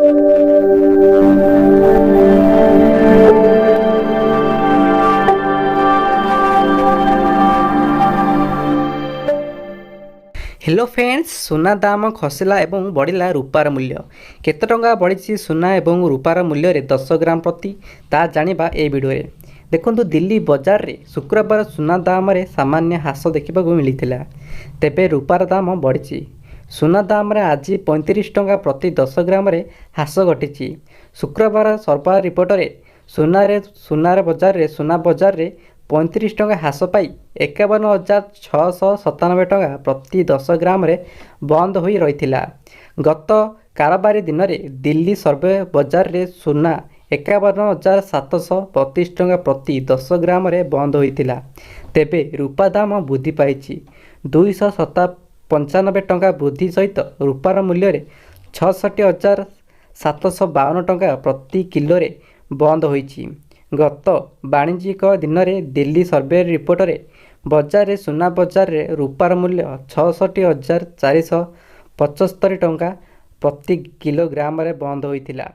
Hello friends, ସୁନା ଦାମ ଖସିଲା ଏବଂ ବଢ଼ିଲା ରୂପାର ମୂଲ୍ୟ। କେତେ ଟଙ୍କା ବଢ଼ିଛି ସୁନା ଏବଂ ରୂପାର ମୂଲ୍ୟରେ 10 ଗ୍ରାମ ପ୍ରତି, ତାହା ଜାଣିବା ଏ ଭିଡ଼ିଓରେ। ଦେଖନ୍ତୁ, ଦିଲ୍ଲୀ ବଜାରରେ ଶୁକ୍ରବାର ସୁନା ଦାମରେ ସାମାନ୍ୟ ହ୍ରାସ ଦେଖିବାକୁ ମିଳିଥିଲା। ତେବେ ରୂପାର ଦାମ ବଢ଼ିଛି। ସୁନା ଦାମରେ ଆଜି 35 ଟଙ୍କା ପ୍ରତି 10 ଗ୍ରାମରେ ହ୍ରାସ ଘଟିଛି। ଶୁକ୍ରବାର ସର୍ଭେ ରିପୋର୍ଟରେ ସୁନା ବଜାରରେ 35 ଟଙ୍କା ହ୍ରାସ ପାଇ 51,697 ଟଙ୍କା ପ୍ରତି 10 ଗ୍ରାମରେ ବନ୍ଦ ହୋଇ ରହିଥିଲା। ଗତ କାରବାରୀ ଦିନରେ ଦିଲ୍ଲୀ ସର୍ଭେ ବଜାରରେ ସୁନା 51,732 ଟଙ୍କା ପ୍ରତି 10 ଗ୍ରାମରେ ବନ୍ଦ ହୋଇଥିଲା। ତେବେ ରୂପା ଦାମ ବୃଦ୍ଧି ପାଇଛି। 295 ଟଙ୍କା ବୃଦ୍ଧି ସହିତ ରୂପାର ମୂଲ୍ୟରେ 66,752 ଟଙ୍କା ପ୍ରତି କିଲୋରେ ବନ୍ଦ ହୋଇଛି। ଗତ ବାଣିଜ୍ୟିକ ଦିନରେ ଦିଲ୍ଲୀ ସର୍ଭେ ରିପୋର୍ଟରେ ବଜାରରେ ସୁନା ବଜାରରେ ରୂପାର ମୂଲ୍ୟ 66,475 ଟଙ୍କା ପ୍ରତି କିଲୋଗ୍ରାମରେ ବନ୍ଦ ହୋଇଥିଲା।